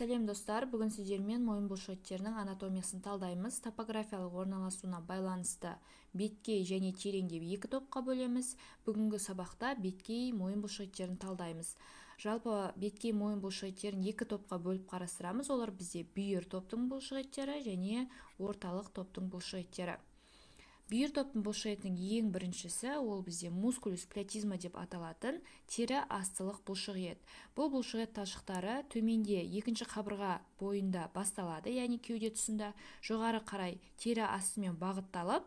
Сәлем, достар! Бүгін сіздермен мойын бұлшықеттерінің анатомиясын талдаймыз. Топографиялық орналасуына байланысты беткей және терең деп екі топқа бөлеміз. Бүгінгі сабақта беткей мойын бұлшықеттерін талдаймыз. Жалпы, беткей мойын бұлшықеттерін екі топқа бөліп қарастырамыз. Олар бізде бүйір топтың бұлшықеттері және орталық топтың бұлшықеттері. Бүйір топтың бұлшықетінің ең біріншісі ол бізде мускулус платизма деп аталатын тері астылық бұлшықет. Бұл бұлшықет талшықтары төменде, екінші қабырға бойында басталады, яғни кеуде тұсында, жоғары қарай тері астымен бағытталып,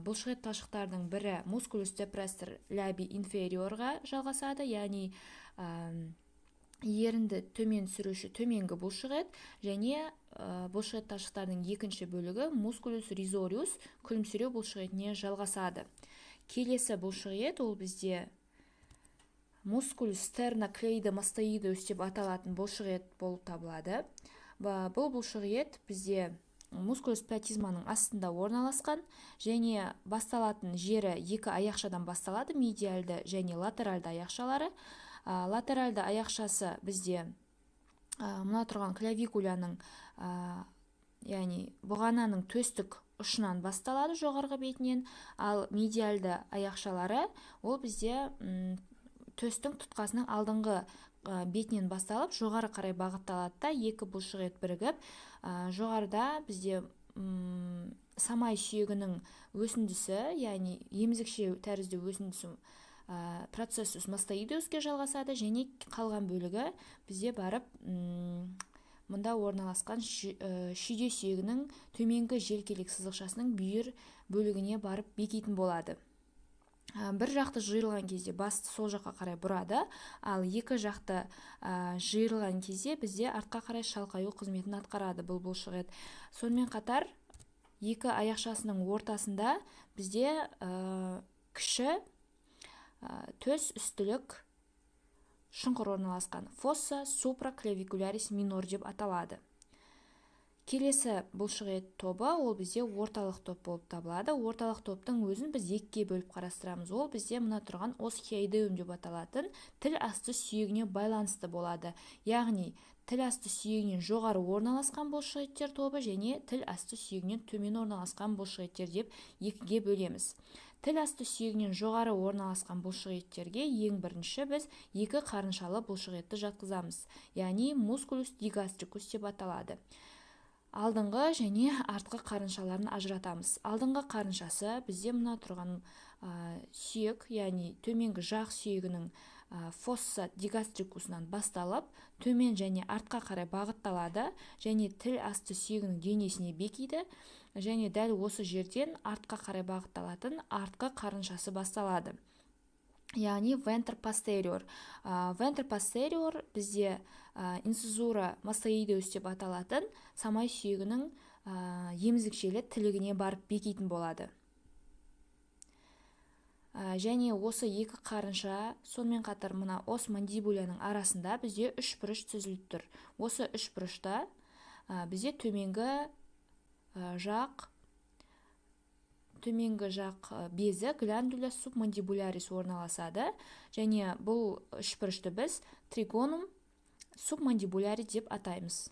бұлшықет талшықтарының бірі мускулус depressor labii inferiorға жалғасады, яғни ерінді төмен түсіруші төменгі бұлшықет, және бұлшықет талшықтарының екінші бөлігі мускулус risorius күлімсіреу бұлшықетіне жалғасады. Келесі бұлшықет ол бізде мускулус sternocleidomastoideus деп аталатын бұлшықет болып табылады. Бұл бұлшықет бізде мускулус платизманың астында орналасқан және басталатын жері екі аяқшадан басталады: медиальды және латеральды аяқшалары. Латеральды аяқшасы бізде мына тұрған клавикуляның, яғни бұғананың төстік ұшынан басталады, жоғарғы бетінен, ал медиальды аяқшалары ол бізде төстің тұтқасының алдыңғы бетінен басталып, жоғары қарай бағытталады да, екі бұлшықет бірігіп, жоғарыда бізде самай сүйегінің өсіндісі, яғни емізікше тәрізді өсіндісі, процессус мастоидеуске жалғасады және қалған бөлігі бізде барып мұнда орналасқан шүйде сүйегінің төменгі желкелік сызықшасының бүйір бөлігіне барып бекитін болады. Бір жақты жиырылған кезде басты сол жаққа қарай бұрады, ал екі жақты жиырылған кезде бізде артқа қарай шалқаю қызметін атқарады бұл бұлшықет. Сонымен қатар екі аяқшасының ортасында бізде кіші төс үстілік шұңқыр орналасқан, fossa supraclavicularis minor деп аталады. Келесі бұлшықет тобы ол бізде орталық топ болып табылады. Орталық топтың өзін біз екіге бөліп қарастырамыз. Ол бізде мына тұрған os hyoideum деп аталатын тіл асты сүйегіне байланысты болады, яғни тіл асты сүйегінен жоғары орналасқан бұлшықеттер тобы және тіл асты сүйегінен төмен орналасқан бұлшықеттер деп екіге бөлеміз. Тіл асты сүйегінен жоғары орналасқан бұлшықеттерге ең бірінші біз екі қарыншалы бұлшықетті жатқызамыз, яғни мускулус digastricus деп аталады. Алдыңғы және артқы қарыншаларын ажыратамыз. Алдыңғы қарыншасы бізде мына тұрған сүйек, яғни төменгі жақ сүйегінің фосса digastricusынан басталып, төмен және артқа қарай бағытталады және тіл асты сүйегінің денесіне бекиді және дәл осы жерден артқа қарай бағытталатын артқы қарыншасы басталады, яғни venter posterior. Venter posterior бізде incisura mastoideus деп аталатын самай сүйегінің емізікшелі тілігіне барып бекитін болады. Және осы екі қарынша, сонымен қатар мына os mandibulaның арасында бізде үш бұрыш түзіліп тұр. Осы үш бұрышта бізде төменгі жақ безі, glandula submandibularis орналасады және бұл үш бұрышты біз trigonum submandibulare деп атаймыз.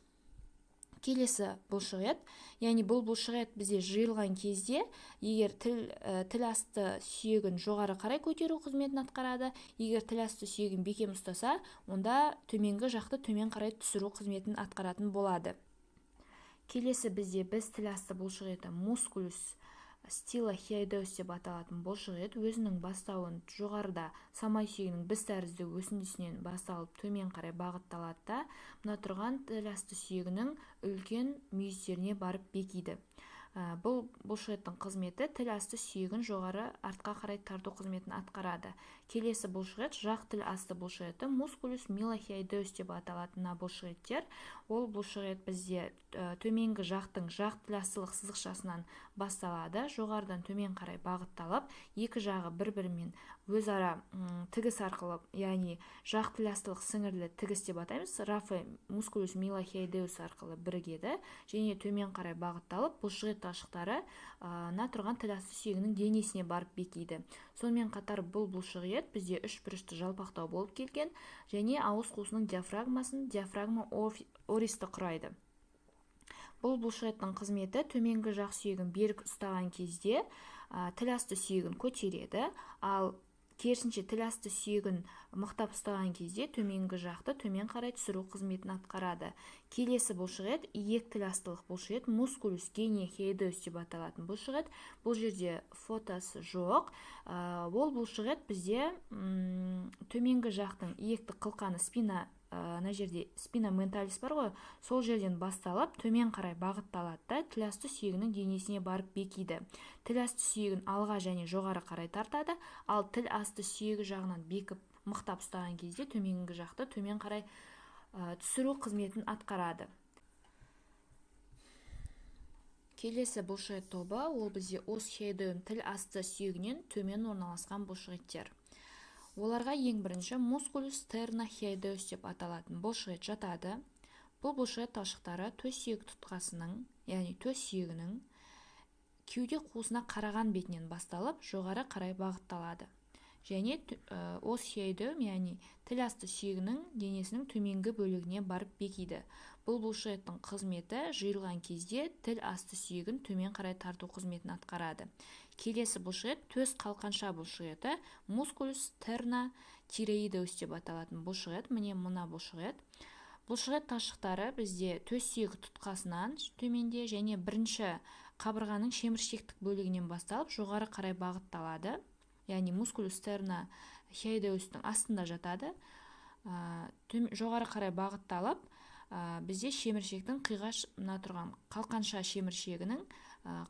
Келесі бұлшықет, яғни бұл бұлшықет бізде жиырылған кезде егер тіл асты сүйегін жоғары қарай көтеру қызметін атқарады, егер тіл асты сүйегін бекем ұстаса, онда төменгі жақты төмен қарай түсіру қызметін атқаратын болады. Келесі бізде біз тіл асты бұлшықеті мускулус stylohyoideus деп аталатын бұлшықет өзінің бастауын жоғарыда, самай сүйегінің біз тәрізді өсіндісінен басталып, төмен қарай бағытталады да, мына тұрған тіл асты сүйегінің үлкен мүйістеріне барып бекиді. Бұл бұлшықеттің қызметі тіл асты сүйегін жоғары, артқа қарай тарту қызметін атқарады. Келесі бұлшықет жақ тіл асты бұлшықеті, мускулус mylohyoideus деп аталатын мына бұлшықеттер. Ол бұлшықет бізде Төменгі жақтың жақ тіластылық сызықшасынан басталады, жоғарыдан төмен қарай бағытталып, екі жағы бір-бірімен өзара тігіс арқылы, яғни жақ тіластылық сіңірлі тігіс деп атаймыз, рафе мускулус милохиоидеус арқылы бірігеді және төмен қарай бағытталып, бұлшықет талшықтары на тұрған тіл асты сүйегінің денесіне барып бекиді. Сонымен қатар бұл бұлшық ет бізде үш бұрышты жалпақтау болып келген және ауыз қуысының диафрагмасын, диафрагма ористі құрайды. Бұл бұлшық еттің қызметі төменгі жақ сүйегін берік ұстаған кезде тіл асты сүйегін көтереді, ал керісінше тіл асты сүйегін мықтап ұстаған кезде төменгі жақты төмен қарай түсіру қызметін атқарады. Келесі бұлшық ет иек тіл астылық бұлшық ет, мускулус генiohyoideus деп аталатын бұлшық ет. Бұл жерде фотосы жоқ. Ол бұлшық ет бізде төменгі жақтың иекті қылқаны спина, мына жерде спина менталис бар ғой, сол жерден басталып төмен қарай бағытталады да тіл асты сүйегінің денесіне барып бекиді. Тіл асты сүйегін алға және жоғары қарай тартады, ал тіл асты сүйегі жағынан бекіп мықтап ұстаған кезде төменгі жақты төмен қарай түсіру қызметін атқарады. Келесі бұлшық ет тобы ол бізде os hyoideum, тіл асты сүйегінен төмен орналасқан бұлшық еттер. Оларға ең бірінші мускулус sternohyoideus деп аталатын бұлшық ет жатады. Бұл бұлшық ет талшықтары төс сүйек тұтқасының, яғни төс сүйегінің кеуде қуысына қараған бетінен басталып, жоғары қарай бағытталады. Және os hyoideum, яғни тіл асты сүйегінің денесінің төменгі бөлігіне барып бекиді. Бұл бұлшық еттің қызметі жиырылған кезде тіл асты сүйегін төмен қарай тарту қызметін атқарады. Келесі бұлшық ет төс қалқанша бұлшық еті, мускулус sternothyroideus деп аталатын бұлшық ет. Міне мына бұлшық ет. Бұлшық ет талшықтары бізде төс сүйегі тұтқасынан төменде және бірінші қабырғаның шеміршектік бөлігінен басталып жоғары қарай бағытталады. Яғни мускулус sternohyoideus'тың астында жатады. Жоғары қарай бағытталып, бізде шеміршектің қиғаш, мына тұрған қалқанша шеміршегінің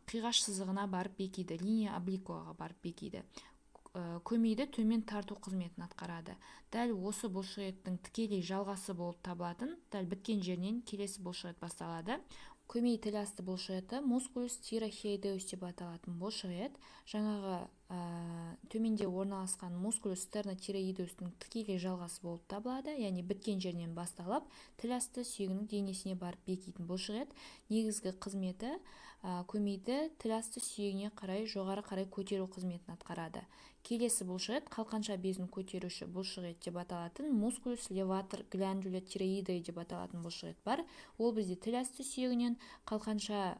қиғаш сызығына барып бекиді, линия обликуаға барып бекиді. Көмейді төмен тарту қызметін атқарады. Дәл осы бұлшық еттің тікелей жалғасы болып табылатын, дәл біткен жерінен келесі бұлшық ет басталады. Көмей тіл асты бұлшық еті мускулус thyrohyoideus деп аталатын бұлшық ет. Жаңағы төменде орналасқан мускулус sternothyroideus'тың тікелей жалғасы болып табылады, яғни біткен жерінен басталып тіл асты сүйегінің денесіне барып бекитін бұлшық ет. Негізгі қызметі көмейді тіл асты сүйегіне қарай жоғары қарай көтеру қызметін атқарады. Келесі бұлшық ет қалқанша безін көтеруші бұлшық ет деп аталатын мускулус levator glandula thyroideae деп аталатын бұлшық ет бар. Ол бізде тіл асты сүйегінен қалқанша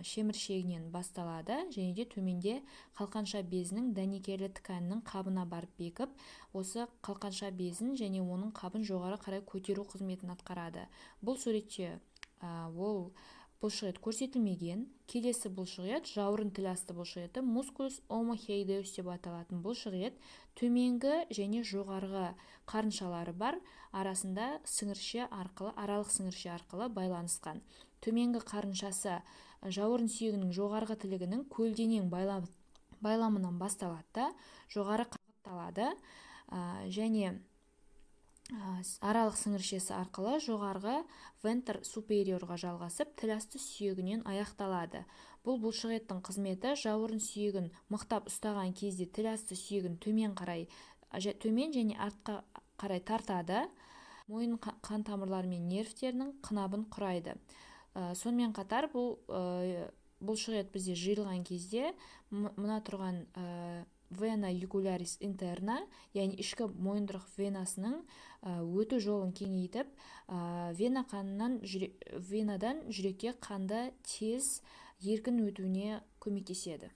шеміршегінен басталады және де төменде қалқанша безінің дәнекерлі тканінің қабына барып бекіп, осы қалқанша безін және оның қабын жоғары қарай көтеру қызметін атқарады. Бұл суретте ол бұлшық ет көрсетілмеген. Келесі бұлшық ет жауырын тіл асты бұлшық еті мускулус omohyoideus деп аталатын бұлшық ет. Төменгі және жоғарғы қарыншалары бар, арасында сіңірше арқылы, аралық сіңірше арқылы байланысқан. Төменгі қарыншасы жауырын сүйегінің жоғарғы тілігінің көлденең байламынан басталады да жоғары бағытталады және аралық сіңіршесі арқылы жоғарғы вентр супериорға жалғасып, тіл асты сүйегінен аяқталады. Бұл бұлшық еттің қызметі жауырын сүйегін мықтап ұстаған кезде тіл асты сүйегін төмен қарай, төмен және артқа қарай тартады. Мойын қан тамырлары мен нервтерінің қынабын құрайды. Сонымен қатар бұл бұлшық ет бізде жиырылған кезде мына тұрған вена югулярис интерна, яғни ішкі мойындырық венасының өту жолын кеңейтіп, вена қанынан венадан жүрекке қанды тез еркін өтуіне көмектеседі.